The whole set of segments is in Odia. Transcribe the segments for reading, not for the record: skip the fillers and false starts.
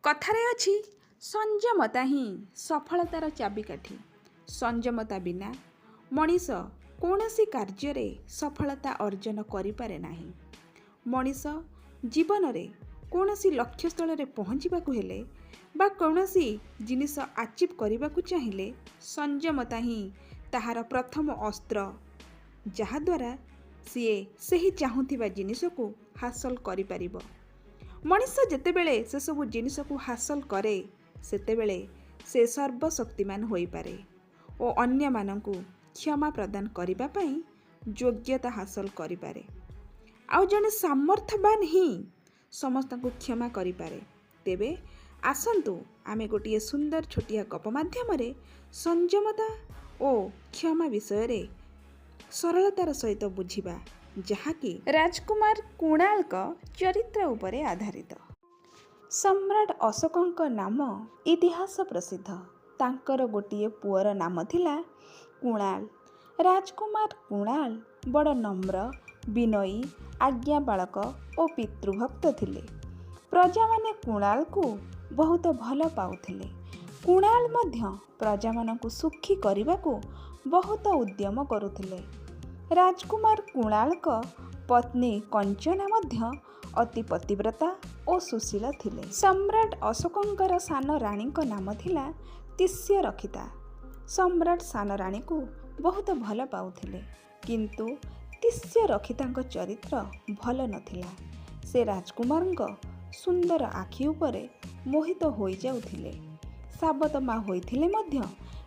କଥାରେ ଅଛି, ସଂଯମତା ହିଁ ସଫଳତାର ଚାବିକାଠି। ସଂଯମତା ବିନା ମଣିଷ କୌଣସି କାର୍ଯ୍ୟରେ ସଫଳତା ଅର୍ଜନ କରିପାରେ ନାହିଁ। ମଣିଷ ଜୀବନରେ କୌଣସି ଲକ୍ଷ୍ୟସ୍ଥଳରେ ପହଞ୍ଚିବାକୁ ହେଲେ ବା କୌଣସି ଜିନିଷ ଆଚିଭ୍ କରିବାକୁ ଚାହିଁଲେ ସଂଯମତା ହିଁ ତାହାର ପ୍ରଥମ ଅସ୍ତ୍ର, ଯାହାଦ୍ୱାରା ସିଏ ସେହି ଚାହୁଁଥିବା ଜିନିଷକୁ ହାସଲ କରିପାରିବ। ମଣିଷ ଯେତେବେଳେ ସେସବୁ ଜିନିଷକୁ ହାସଲ କରେ, ସେତେବେଳେ ସେ ସର୍ବଶକ୍ତିମାନ ହୋଇପାରେ ଓ ଅନ୍ୟମାନଙ୍କୁ କ୍ଷମା ପ୍ରଦାନ କରିବା ପାଇଁ ଯୋଗ୍ୟତା ହାସଲ କରିପାରେ। ଆଉ ଜଣେ ସାମର୍ଥ୍ୟବାନ ହିଁ ସମସ୍ତଙ୍କୁ କ୍ଷମା କରିପାରେ। ତେବେ ଆସନ୍ତୁ, ଆମେ ଗୋଟିଏ ସୁନ୍ଦର ଛୋଟିଆ ଗପ ମାଧ୍ୟମରେ ସଂଯମତା ଓ କ୍ଷମା ବିଷୟରେ ସରଳତାର ସହିତ ବୁଝିବା, ଯାହାକି ରାଜକୁମାର କୁଣାଲଙ୍କ ଚରିତ୍ର ଉପରେ ଆଧାରିତ। ସମ୍ରାଟ ଅଶୋକଙ୍କ ନାମ ଇତିହାସ ପ୍ରସିଦ୍ଧ। ତାଙ୍କର ଗୋଟିଏ ପୁଅର ନାମ ଥିଲା କୁଣାଲ। ରାଜକୁମାର କୁଣାଲ ବଡ଼ ନମ୍ର, ବିନୟୀ, ଆଜ୍ଞାପାଳକ ଓ ପିତୃଭକ୍ତ ଥିଲେ। ପ୍ରଜାମାନେ କୁଣାଲକୁ ବହୁତ ଭଲ ପାଉଥିଲେ। କୁଣାଲ ମଧ୍ୟ ପ୍ରଜାମାନଙ୍କୁ ସୁଖୀ କରିବାକୁ ବହୁତ ଉଦ୍ୟମ କରୁଥିଲେ। ରାଜକୁମାର କୁଣାଲଙ୍କ ପତ୍ନୀ କଞ୍ଚନା ମଧ୍ୟ ଅତି ପତିବ୍ରତା ଓ ସୁଶୀଳ ଥିଲେ। ସମ୍ରାଟ ଅଶୋକଙ୍କର ସାନ ରାଣୀଙ୍କ ନାମ ଥିଲା ତିଷ୍ୟରକ୍ଷିତା। ସମ୍ରାଟ ସାନ ରାଣୀକୁ ବହୁତ ଭଲ ପାଉଥିଲେ, କିନ୍ତୁ ତିଷ୍ୟରକ୍ଷିତାଙ୍କ ଚରିତ୍ର ଭଲ ନଥିଲା। ସେ ରାଜକୁମାରଙ୍କ ସୁନ୍ଦର ଆଖି ଉପରେ ମୋହିତ ହୋଇଯାଉଥିଲେ। ସାବତ ମା ହୋଇଥିଲେ ମଧ୍ୟ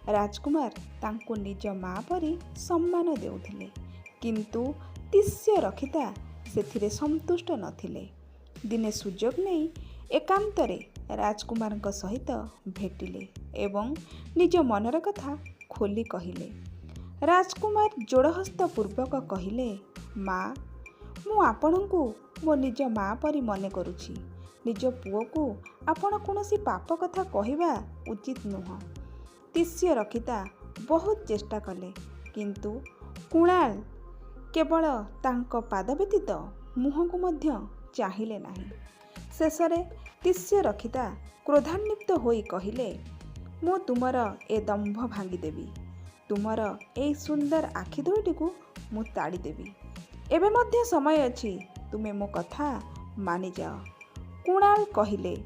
ରାଜକୁମାର ତାଙ୍କୁ ନିଜ ମା ପରି ସମ୍ମାନ ଦେଉଥିଲେ। କିନ୍ତୁ ତିଷ୍ୟରକ୍ଷିତା ସେଥିରେ ସନ୍ତୁଷ୍ଟ ନଥିଲେ। ଦିନେ ସୁଯୋଗ ନେଇ ଏକାନ୍ତରେ ରାଜକୁମାରଙ୍କ ସହିତ ଭେଟିଲେ ଏବଂ ନିଜ ମନର କଥା ଖୋଲି କହିଲେ। ରାଜକୁମାର ଯୋଡ଼ହସ୍ତ ପୂର୍ବକ କହିଲେ, "ମା, ମୁଁ ଆପଣଙ୍କୁ ମୋ ନିଜ ମା ପରି ମନେ କରୁଛି। ନିଜ ପୁଅକୁ ଆପଣ କୌଣସି ପାପ କଥା କହିବା ଉଚିତ ନୁହଁ।" ତିଷ୍ୟରକ୍ଷିତା ବହୁତ ଚେଷ୍ଟା କଲେ, କିନ୍ତୁ କୁଣାଲ କେବଳ ତାଙ୍କ ପାଦ ବ୍ୟତୀତ ମୁହଁକୁ ମଧ୍ୟ ଚାହିଁଲେ ନାହିଁ। ଶେଷରେ ତିଷ୍ୟରକ୍ଷିତା କ୍ରୋଧାନ୍ୱିତ ହୋଇ କହିଲେ, "ମୁଁ ତୁମର ଏ ଦମ୍ଭ ଭାଙ୍ଗିଦେବି। ତୁମର ଏଇ ସୁନ୍ଦର ଆଖି ଦୁଇଟିକୁ ମୁଁ ତାଡ଼ିଦେବି। ଏବେ ମଧ୍ୟ ସମୟ ଅଛି, ତୁମେ ମୋ କଥା ମାନିଯାଅ।" କୁଣାଲ କହିଲେ,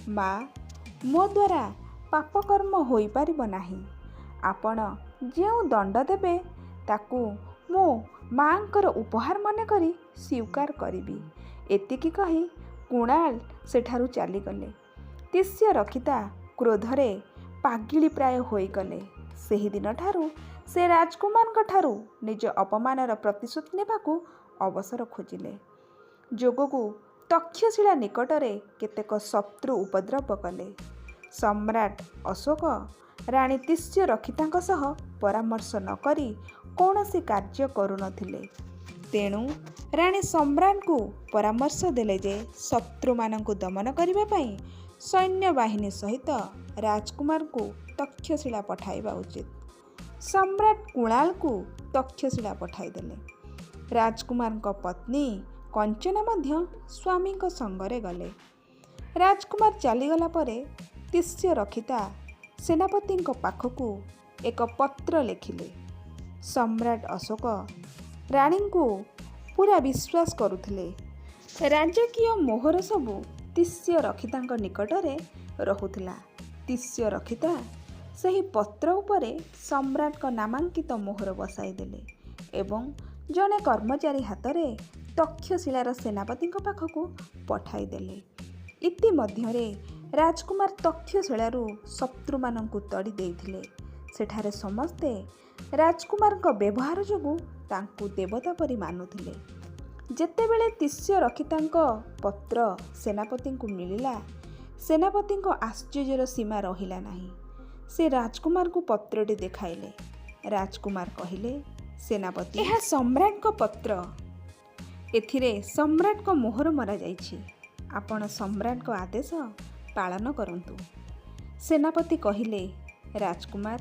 "ମା, ମୋ ଦ୍ୱାରା ପାପକର୍ମ ହୋଇପାରିବ ନାହିଁ। ଆପଣ ଯେଉଁ ଦଣ୍ଡ ଦେବେ, ତାକୁ ମୁଁ ମାଆଙ୍କର ଉପହାର ମନେକରି ସ୍ୱୀକାର କରିବି।" ଏତିକି କହି କୁଣାଲ ସେଠାରୁ ଚାଲିଗଲେ। ତିଷ୍ୟରକ୍ଷିତା କ୍ରୋଧରେ ପାଗିଳୀ ପ୍ରାୟ ହୋଇଗଲେ। ସେହିଦିନଠାରୁ ସେ ରାଜକୁମାରଙ୍କ ଠାରୁ ନିଜ ଅପମାନର ପ୍ରତିଶୋଧ ନେବାକୁ ଅବସର ଖୋଜିଲେ। ଯୋଗକୁ ତକ୍ଷଶିଳା ନିକଟରେ କେତେକ ଶତ୍ରୁ ଉପଦ୍ରବ କଲେ। ସମ୍ରାଟ ଅଶୋକ ରାଣୀ ତିଷ୍ୟରକ୍ଷିତାଙ୍କ ସହ ପରାମର୍ଶ ନ କରି କୌଣସି କାର୍ଯ୍ୟ କରୁନଥିଲେ। ତେଣୁ ରାଣୀ ସମ୍ରାଟଙ୍କୁ ପରାମର୍ଶ ଦେଲେ ଯେ ଶତ୍ରୁମାନଙ୍କୁ ଦମନ କରିବା ପାଇଁ ସୈନ୍ୟବାହିନୀ ସହିତ ରାଜକୁମାରଙ୍କୁ ତକ୍ଷଶିଳା ପଠାଇବା ଉଚିତ। ସମ୍ରାଟ କୁଣାଲକୁ ତକ୍ଷଶିଳା ପଠାଇଦେଲେ। ରାଜକୁମାରଙ୍କ ପତ୍ନୀ କଞ୍ଚନା ମଧ୍ୟ ସ୍ୱାମୀଙ୍କ ସଙ୍ଗରେ ଗଲେ। ରାଜକୁମାର ଚାଲିଗଲା ପରେ ତିଷ୍ୟରକ୍ଷିତା ସେନାପତିଙ୍କ ପାଖକୁ ଏକ ପତ୍ର ଲେଖିଲେ। ସମ୍ରାଟ ଅଶୋକ ରାଣୀଙ୍କୁ ପୂରା ବିଶ୍ୱାସ କରୁଥିଲେ। ରାଜକୀୟ ମୋହର ସବୁ ତିଷ୍ୟରକ୍ଷିତାଙ୍କ ନିକଟରେ ରହୁଥିଲା। ତିଷ୍ୟରକ୍ଷିତା ସେହି ପତ୍ର ଉପରେ ସମ୍ରାଟଙ୍କ ନାମାଙ୍କିତ ମୋହର ବସାଇଦେଲେ ଏବଂ ଜଣେ କର୍ମଚାରୀ ହାତରେ ତକ୍ଷଶିଳାର ସେନାପତିଙ୍କ ପାଖକୁ ପଠାଇଦେଲେ। ଇତିମଧ୍ୟରେ ରାଜକୁମାର ତକ୍ଷଶିଳାରୁ ଶତ୍ରୁମାନଙ୍କୁ ତଡ଼ି ଦେଇଥିଲେ। ସେଠାରେ ସମସ୍ତେ ରାଜକୁମାରଙ୍କ ବ୍ୟବହାର ଯୋଗୁଁ ତାଙ୍କୁ ଦେବତା ପରି ମାନୁଥିଲେ। ଯେତେବେଳେ ତିଷ୍ୟରକ୍ଷିତାଙ୍କ ପତ୍ର ସେନାପତିଙ୍କୁ ମିଳିଲା, ସେନାପତିଙ୍କ ଆଶ୍ଚର୍ଯ୍ୟର ସୀମା ରହିଲା ନାହିଁ। ସେ ରାଜକୁମାରଙ୍କୁ ପତ୍ରଟି ଦେଖାଇଲେ। ରାଜକୁମାର କହିଲେ, "ସେନାପତି, ଏହା ସମ୍ରାଟଙ୍କ ପତ୍ର। ଏଥିରେ ସମ୍ରାଟଙ୍କ ମୋହର ମରାଯାଇଛି। ଆପଣ ସମ୍ରାଟଙ୍କ ଆଦେଶ ପାଳନ କରନ୍ତୁ।" ସେନାପତି କହିଲେ, "ରାଜକୁମାର,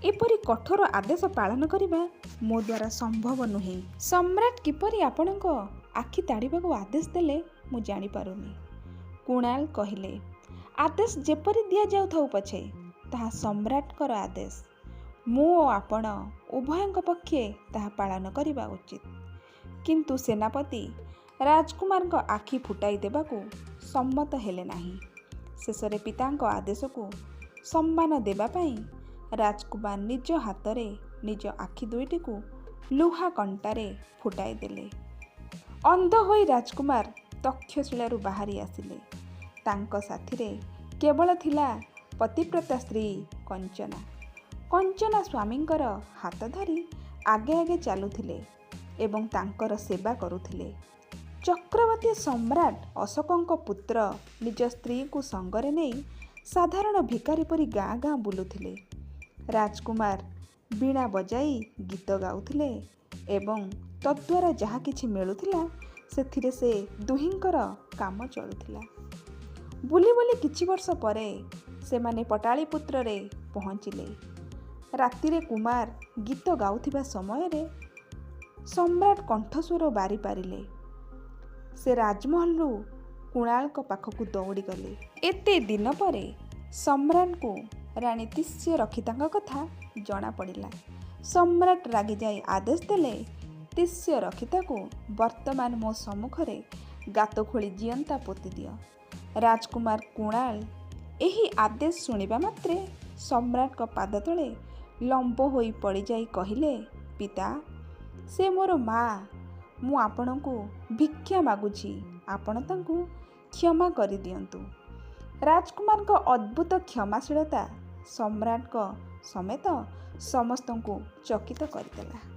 ଏପରି କଠୋର ଆଦେଶ ପାଳନ କରିବା ମୋ ଦ୍ୱାରା ସମ୍ଭବ ନୁହେଁ। ସମ୍ରାଟ କିପରି ଆପଣଙ୍କ ଆଖି ତାଡ଼ିବାକୁ ଆଦେଶ ଦେଲେ, ମୁଁ ଜାଣିପାରୁନି।" କୁଣାଲ କହିଲେ, ଆଦେଶ ଯେପରି ଦିଆଯାଉଥାଉ ପଛେ, ତାହା ସମ୍ରାଟଙ୍କର ଆଦେଶ। ମୁଁ ଓ ଆପଣ ଉଭୟଙ୍କ ପକ୍ଷେ ତାହା ପାଳନ କରିବା ଉଚିତ। କିନ୍ତୁ ସେନାପତି ରାଜକୁମାରଙ୍କ ଆଖି ଫୁଟାଇ ଦେବାକୁ ସମ୍ମତ ହେଲେ ନାହିଁ। ଶେଷରେ ପିତାଙ୍କ ଆଦେଶକୁ ସମ୍ମାନ ଦେବା ପାଇଁ ରାଜକୁମାର ନିଜ ହାତରେ ନିଜ ଆଖି ଦୁଇଟିକୁ ଲୁହା କଣ୍ଟାରେ ଫୁଟାଇ ଦେଲେ। ଅନ୍ଧ ହୋଇ ରାଜକୁମାର ତକ୍ଷଶିଳାରୁ ବାହାରି ଆସିଲେ। ତାଙ୍କ ସାଥିରେ କେବଳ ଥିଲା ପତିବ୍ରତା ସ୍ତ୍ରୀ କଞ୍ଚନା। କଞ୍ଚନା ସ୍ୱାମୀଙ୍କର ହାତ ଧରି ଆଗେ ଆଗେ ଚାଲୁଥିଲେ ଏବଂ ତାଙ୍କର ସେବା କରୁଥିଲେ। ଚକ୍ରବର୍ତ୍ତୀ ସମ୍ରାଟ ଅଶୋକଙ୍କ ପୁତ୍ର ନିଜ ସ୍ତ୍ରୀଙ୍କୁ ସଙ୍ଗରେ ନେଇ ସାଧାରଣ ଭିକାରୀ ପରି ଗାଁ ଗାଁ ବୁଲୁଥିଲେ। ରାଜକୁମାର ବୀଣା ବଜାଇ ଗୀତ ଗାଉଥିଲେ ଏବଂ ତଦ୍ଦ୍ୱାରା ଯାହା କିଛି ମିଳୁଥିଲା, ସେଥିରେ ସେ ଦୁହିଁଙ୍କର କାମ ଚଳୁଥିଲା। ବୁଲି ବୁଲି କିଛି ବର୍ଷ ପରେ ସେମାନେ ପଟାଳିପୁତ୍ରରେ ପହଞ୍ଚିଲେ। ରାତିରେ କୁମାର ଗୀତ ଗାଉଥିବା ସମୟରେ ସମ୍ରାଟ କଣ୍ଠସ୍ୱର ବାରିପାରିଲେ। ସେ ରାଜମହଲରୁ କୁଣାଳଙ୍କ ପାଖକୁ ଦୌଡ଼ିଗଲେ। ଏତେ ଦିନ ପରେ ସମ୍ରାଟଙ୍କୁ ରାଣୀ ତିଷ୍ୟରକ୍ଷିତାଙ୍କ କଥା ଜଣାପଡ଼ିଲା। ସମ୍ରାଟ ରାଗିଯାଇ ଆଦେଶ ଦେଲେ, ତିଷ୍ୟରକ୍ଷିତାକୁ ବର୍ତ୍ତମାନ ମୋ ସମ୍ମୁଖରେ ଗାତ ଖୋଳି ଜିଅନ୍ତା ପୋତିଦିଅ। ରାଜକୁମାର କୁଣାଳ ଏହି ଆଦେଶ ଶୁଣିବା ମାତ୍ରେ ସମ୍ରାଟଙ୍କ ପାଦତଳେ ଲମ୍ବ ହୋଇ ପଡ଼ିଯାଇ କହିଲେ, ପିତା, ସେ ମୋର ମା। ମୁଁ ଆପଣଙ୍କୁ ଭିକ୍ଷା ମାଗୁଛି, ଆପଣ ତାଙ୍କୁ କ୍ଷମା କରିଦିଅନ୍ତୁ। ରାଜକୁମାରଙ୍କ ଅଦ୍ଭୁତ କ୍ଷମାଶୀଳତା ସମ୍ରାଟଙ୍କ ସମେତ ସମସ୍ତଙ୍କୁ ଚକିତ କରିଦେଲା।